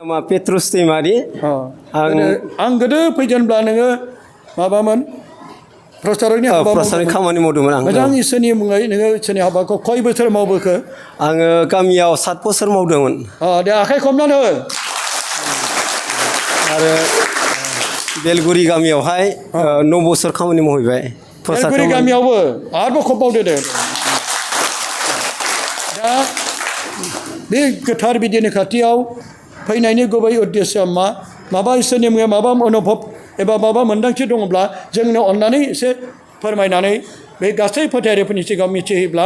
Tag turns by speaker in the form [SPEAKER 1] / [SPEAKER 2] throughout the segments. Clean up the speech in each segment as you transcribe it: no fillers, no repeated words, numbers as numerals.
[SPEAKER 1] नामा पेट्रुस दैमारि
[SPEAKER 2] आं गोदो फैजेनब्ला नोङो माबामोन प्रसारकनि हाबा
[SPEAKER 1] प्रसारकनि खामानि मावदोंमोन आं
[SPEAKER 2] मोजां इसोरनि मुङै नोङो इसोरनि हाबाखौ खय बोसोर मावबोखो
[SPEAKER 1] आङो गामियाव 7 बोसोर मावदोंमोन
[SPEAKER 2] दे आखाइ खबनानै हो
[SPEAKER 1] आरो बेलगुरि गामियावहाय 9 बोसोर खामानि मावहैबाय
[SPEAKER 2] बेलगुरि गामियावबो आरोबाव खबबावदो दे दा बे गोथार बिदिनो खाथियाव फैनायनि गुबै उद्देश्यआ माबा इसोरनि मुङै माबा अनुभब एबा माबा मोन्दांथि दङब्ला जोंनो अननानै एसे फोरमायनानै बे गासै फोथायारिफोरनि सिगाङाव मिथिहोयोब्ला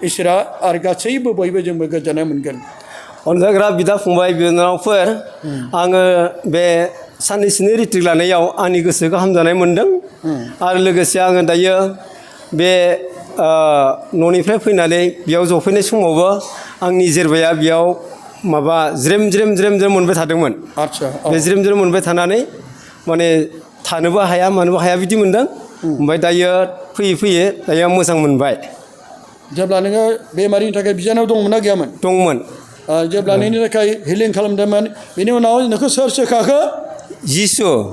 [SPEAKER 2] इसोरा आरो गासैबो बयबो जोंबो गोजोननाय मोनगोन
[SPEAKER 1] अनजाग्रा बिदा फंबाय बिनानावफोर आङो बे साननैसोनि रिट्रिट लानायाव आंनि गोसोखौ हामजानाय मोन्दों आरो लोगोसे आङो दायो बे न'निफ्राय फैनानै बेयाव जफैनाय समावबो आंनि जेरबाया बेयाव माबा ज्रेम मोनबाय थादोंमोन बे ज्रेम मोनबाय थानानै माने थानोबो हाया मानोबो हाया बिदि मोन्दों ओमफ्राय दायो फैयै दायो मोजां मोनबाय
[SPEAKER 2] जेब्ला नोङो बेमारिनि थाखाय बिजानाव दंमोन ना गैयामोन
[SPEAKER 1] दंमोन
[SPEAKER 2] जेब्ला नोंनि थाखाय हिलिं खालामदोंमोन बेनि उनाव नोंखौ सोर सोखाखो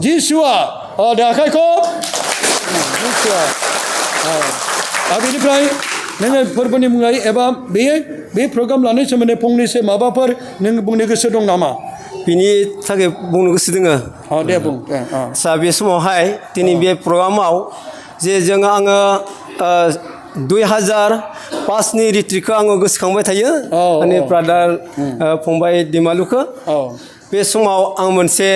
[SPEAKER 2] जिसुआ दे आखाइखौ जिसुआ बेनिफ्राय नोङो फोरबोनि मुङै एबा बे प्रग्राम लानाय सोमोन्दै फंनैसो माबाफोर नों बुंनो गोसो दं नामा
[SPEAKER 1] बिनि थाखाय बुंनो गोसो दोङो
[SPEAKER 2] दे बुं
[SPEAKER 1] सा बे समावहाय दिनै बे प्रग्रामाव जे आङो 2005नि रिट्रिटखौ आङो गोसोखांबाय थायो आंनि ब्रादार फंबाय दिमालुखौ बे समाव आं मोनसे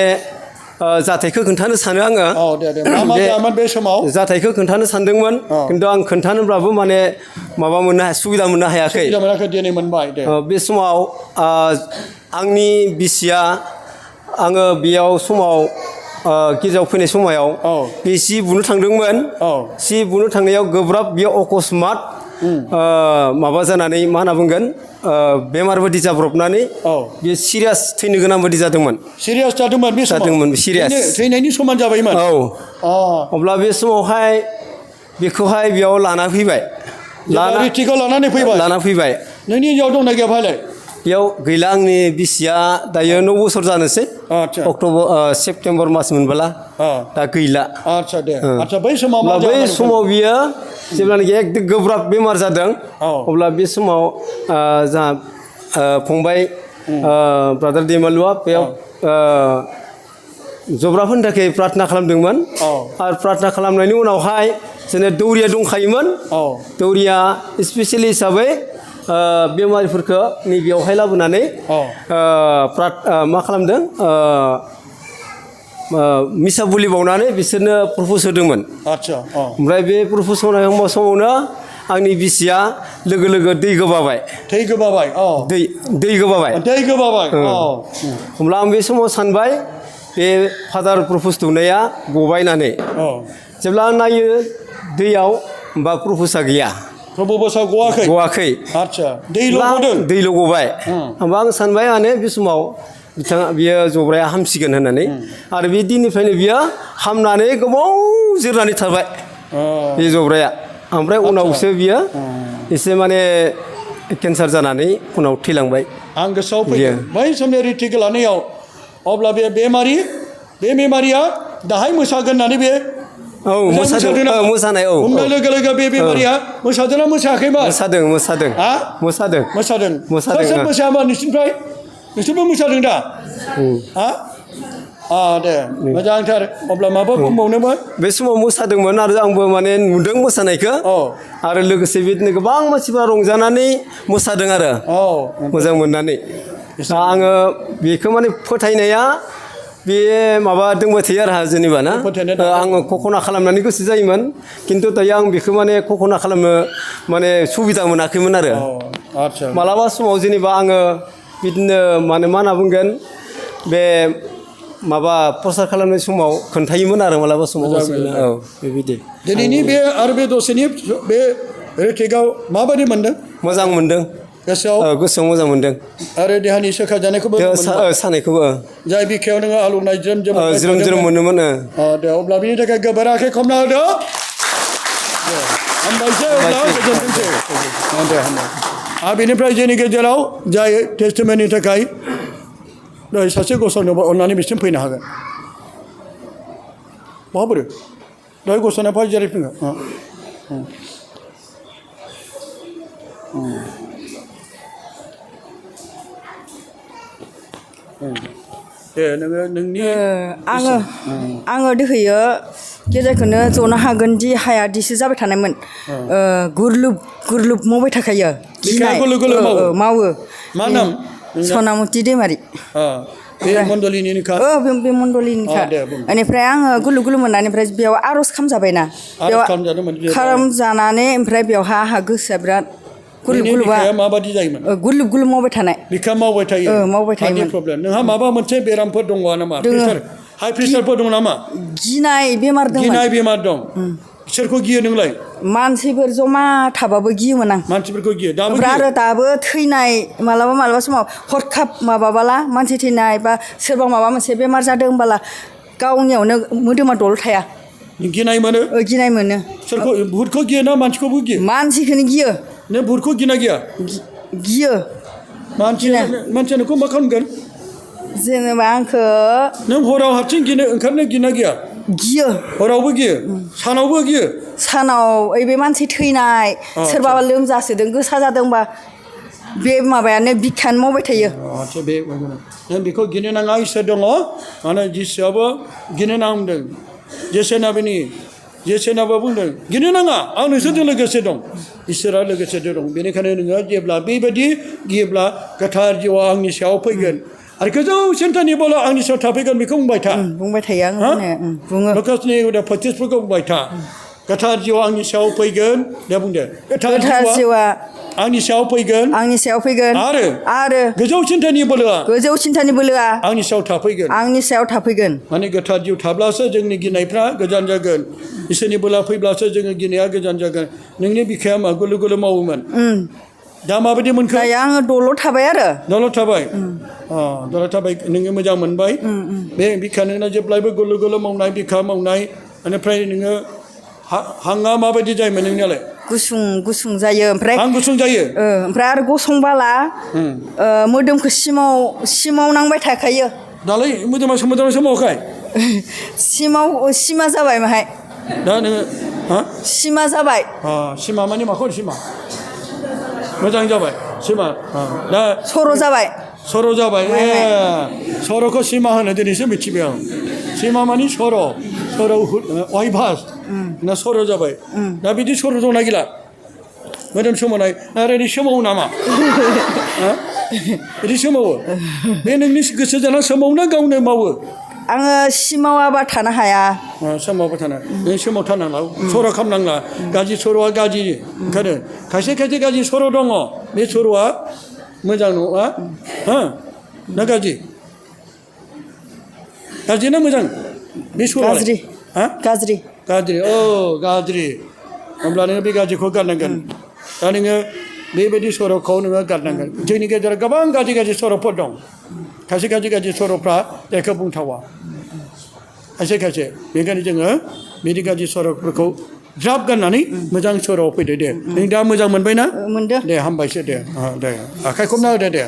[SPEAKER 1] जाथायखौ खोन्थानो सानो आङो
[SPEAKER 2] बे समाव
[SPEAKER 1] जाथायखौ खोन्थानो सानदोंमोन खिन्थु आं खोन्थानोब्लाबो माने माबा सुबिदा मोननो हायाखै
[SPEAKER 2] दिनै मोनबाय
[SPEAKER 1] बे समाव आंनि बिसिया आङो बेयाव समाव गिर्जायाव फैनाय समाव बे सि बुनो थांदोंमोन सि बुनो थांनायाव गोब्राब बेयो अकस्मात माबा जानानै मा होनना बुंगोन बेमार बायदि जाब्रबनानै बे सिरियास थैनो गोनां बायदि जादोंमोन
[SPEAKER 2] सिरियास जादोंमोन बे
[SPEAKER 1] सिरियास
[SPEAKER 2] थैनायनि समान जाबायमोन
[SPEAKER 1] अब्ला बे समावहाय बेखौहाय बेयाव लाना फैबाय लाना फैबाय
[SPEAKER 2] नोंनि हिन्जाव दंना गैया भालाय
[SPEAKER 1] बेयाव गैला आंनि बिसिया दायो 9 बोसोर जानोसै सेप्तेम्बर मास मोनबोला दा गैला
[SPEAKER 2] बै
[SPEAKER 1] समाव बियो जेब्लानाखि एकदम गोब्राब बेमार जादों अब्ला बे समाव जोंहा फंबाय ब्रादार दैमालुआ बेयाव जब्राफोरनि थाखाय प्रार्थना खालामदोंमोन आरो प्रार्थना खालामनायनि उनावहाय जोंना दौरिया दंखायोमोन दौरिया स्पेसियेलि हिसाबै बेमारिफोरखौ नैबेयावहाय लाबोनानै मा खालामदों मिसा बुलि बावनानै बिसोरनो प्रप'ज होदोंमोन ओमफ्राय बे प्रप'ज होनाय समावनो आंनि बिसिया लोगो दै गोबाबाय होमब्ला आं बे समाव सानबाय बे फादार प्रप'ज दौनाया गबाय होननानै जेब्ला आं नायो दैयाव होमबा प्रप'जआ गैया गवाखै दैल' गबाय होमबा आं सानबाय माने बे समाव बियो जब्राया हामसिगोन होननानै आरो बे दिननिफ्रायनो बियो हामनानै गोबाव जोरनानै थाबाय बे जब्राया ओमफ्राय उनावसो बियो एसे माने केन्सार जानानै उनाव थैलांबाय
[SPEAKER 2] आं गोसोआव फैयो बै समनि रिट्रिट लानायाव अब्ला बे बेमारिया दाहाय मोसागोन होननानै बे
[SPEAKER 1] मोसानाय
[SPEAKER 2] बुंनाय लोगो बे बेमारिया मोसादोंना मोसायाखैमोन
[SPEAKER 1] मोसादों
[SPEAKER 2] सोर मोसायामोन नोंसोरबो मोसादों दा दे मोजांथार अब्ला माबा बुंबावनोमोन
[SPEAKER 1] बे समाव मोसादोंमोन आरो आंबो माने नुदों मोसानायखौ आरो लोगोसे बिदिनो गोबां मानसिफ्रा रंजानानै मोसादों आरो मोजां मोननानै दा आङो बेखौ माने फोथायनाया बे माबा दंबाय थायो आरो जेनेबा ना आङो खखना खालामनानै गोसो जायोमोन खिन्थु दायो आं बेखौ माने खखना खालामनो माने सुबिदा मोनाखैमोन आरो मालाबा समाव जेनेबा आङो बिदिनो माने मा होनना बुंगोन बे माबा प्रसार खालामनाय समाव खोन्थायोमोन आरो मालाबा समाव बेबायदि
[SPEAKER 2] दिनैनि बे आरो बे दसेनि बे रिट्रिटआव माबायदि मोनदों
[SPEAKER 1] मोजां मोनदों गोसोआव मोजां मोनदों
[SPEAKER 2] आरो देहानि सोखाजानायखौबो
[SPEAKER 1] सानायखौबो
[SPEAKER 2] जाय बिखायाव नोङो आलौनाय
[SPEAKER 1] ज्रोम मोनोमोन
[SPEAKER 2] दे अब्ला बिनि थाखाय गोबोर आखाइ खबना होदो हामबायसै अब्ला गोजोनथोंसै बेनिफ्राय जोंनि गेजेराव जाय टेस्टिमोनिनि थाखाय दहाय सासे गसंनोबो अननानै बिसिम फैनो हागोन माबोरै दहाय गसंनाय फाइजारि फैगोन दे नोङो नोंनि
[SPEAKER 3] आङो दोहैयो गेजेरखौनो जनो हागोन दि हाया दिसो जाबाय थानायमोन गुरलुब मावबाय थाखायो
[SPEAKER 2] बिखाया गुलुब
[SPEAKER 3] मावो
[SPEAKER 2] मा नाम
[SPEAKER 3] सनामुथि दैमारि
[SPEAKER 2] बे मण्डलिनिखा
[SPEAKER 3] बे मण्डलिनिखा
[SPEAKER 2] दे बुं
[SPEAKER 3] बेनिफ्राय आङो गुलुब मोननायनिफ्राय बेयाव आर'ज खालामजाबायना बेयाव खालामजानानै ओमफ्राय बेवहा आंहा गोसोआ बिराद गुलुबा
[SPEAKER 2] माबादि जायोमोन
[SPEAKER 3] गुलुब मावबाय थानाय
[SPEAKER 2] बिखा मावबाय थायो
[SPEAKER 3] मावबाय थायोमोन
[SPEAKER 2] प्रब्लेम नोंहा माबा मोनसे बेरामफोर दङ नामा प्रेसार हाइ प्रेसारफोर दङ नामा
[SPEAKER 3] गिनाय बेमार दं
[SPEAKER 2] गिनाय बेमार दं सोरखौ गियो नोंलाय
[SPEAKER 3] मानसिफोर जमा थाबाबो गियोमोन आं
[SPEAKER 2] मानसिफोरखौ गियो दाबो
[SPEAKER 3] ओमफ्राय आरो दाबो थैनाय मालाबा समाव हरखाब माबाबाला मानसि थैनाय बा सोरबा माबा मोनसे बेमार जादों होनबाला गावनियावनो मोदोमा दल थाया
[SPEAKER 2] गिनाय मोनो
[SPEAKER 3] गिनाय मोनो
[SPEAKER 2] सोरखौ भुतखौ गियो ना मानसिखौबो गियो
[SPEAKER 3] मानसिखौनो गियो
[SPEAKER 2] नों भुतखौ गिना गिया
[SPEAKER 3] गियो
[SPEAKER 2] मानसिया नोंखौ मा खालामगोन
[SPEAKER 3] जेनेबा आंखौ
[SPEAKER 2] नों हराव हारसिं ओंखारनो गिना गिया
[SPEAKER 3] गियो
[SPEAKER 2] हरावबो गियो सानावबो गियो
[SPEAKER 3] सानाव ओइ बे मानसि थैनाय सोरबा लोमजासोदों गोसा जादोंबा बे माबायानो बिखायानो मावबाय थायो
[SPEAKER 2] आदसा बे नों बेखौ गिनो नाङा इसोर दङ माने जिसुआबो गिनो नाङा बुंदों जेसेनाबो बुंदों गिनो नाङा आं नोंसोरजों लोगोसे दं इसोरा लोगोसे दं बेनिखायनो नोङो जेब्ला बेबायदि गियोब्ला गोथार जिउआ आंनि सायाव फैगोन आरो गोजौ सेन्टारनि बोलो आंनि सायाव थाफैगोन बेखौ बुंबाय
[SPEAKER 3] थायो आं बुङो
[SPEAKER 2] लुकासनि पच्चिसफोरखौ बुंबाय था गोथार जिउआ आंनि सायाव फैगोन दे बुंदो
[SPEAKER 3] गोथार जिउआ
[SPEAKER 2] आंनि सायाव फैगोन आरो गोजौ सिन्थानि बोलोआ आंनि सायाव थाफैगोन माने गोथार जिउ थाब्लासो जोंनि गिनायफ्रा गोजान जागोन इसोरनि बोला फैब्लासो जोङो गिनाया गोजान जागोन नोंनि बिखाया मा गुलु मावोमोन दा माबायदि मोनखो
[SPEAKER 3] आङो दलर थाबाय
[SPEAKER 2] दलर थाबाय नोङो मोजां मोनबाय बे बिखा नोंना जेब्लायबो गुलु मावनाय बिखा मावनाय बेनिफ्राय नोङो हाङा माबायदि जायोमोन नोंनियालाय
[SPEAKER 3] गुसुं जायो ओमफ्राय
[SPEAKER 2] गुसुं जायो
[SPEAKER 3] ओमफ्राय आरो गसंबाला मोदोमखौ सिमाव नांबाय थाखायो
[SPEAKER 2] दालाय मोदोमा सोमावाखै
[SPEAKER 3] सिमा जाबाय माहाय
[SPEAKER 2] दा नोङो
[SPEAKER 3] सिमा जाबाय
[SPEAKER 2] सिमा माने माखौ सिमा मोजां जाबाय सिमा दा
[SPEAKER 3] सर' जाबाय
[SPEAKER 2] सर'खौ सिमा होनो दिनैसो मिथिबाय आं सिमा माने सर' अयभास ना सर' जाबाय दा बिदि सर' दंना गैला मोदोम सोमावनाय आरो बिदि सोमावो नामा बिदि सोमावो बे नोंनि गोसो जाना सोमावना गावनो मावो
[SPEAKER 3] आङो सिमावाबा थानो हाया
[SPEAKER 2] सोमावबा थानो नों सोमावथारनांला सर' खालामनांला गाज्रि सर'आ गाज्रि ओंखायनो खायसे गाज्रि सर' दङ बे सर'आ मोजां नङा ना गाज्रि ना मोजां बे सर'आ
[SPEAKER 3] गाज्रि
[SPEAKER 2] गाज्रि होमब्ला नोङो बे गाज्रिखौ गारनांगोन दा नोङो बेबायदि सर'खौ नोङो गारनांगोन जोंनि गेजेराव गोबां गाज्रि सर'फोर दं खायसे गाज्रि सर'फ्रा जायखौ बुंथावा खायसे बेनिखायनो जोङो बिदि गाज्रि सर'फोरखौ ज्राब गारनानै मोजां सर'आव फैदो दे नों दा मोजां मोनबायना
[SPEAKER 3] मोनदों
[SPEAKER 2] दे हामबायसो दे आखाइ खबना होदो दे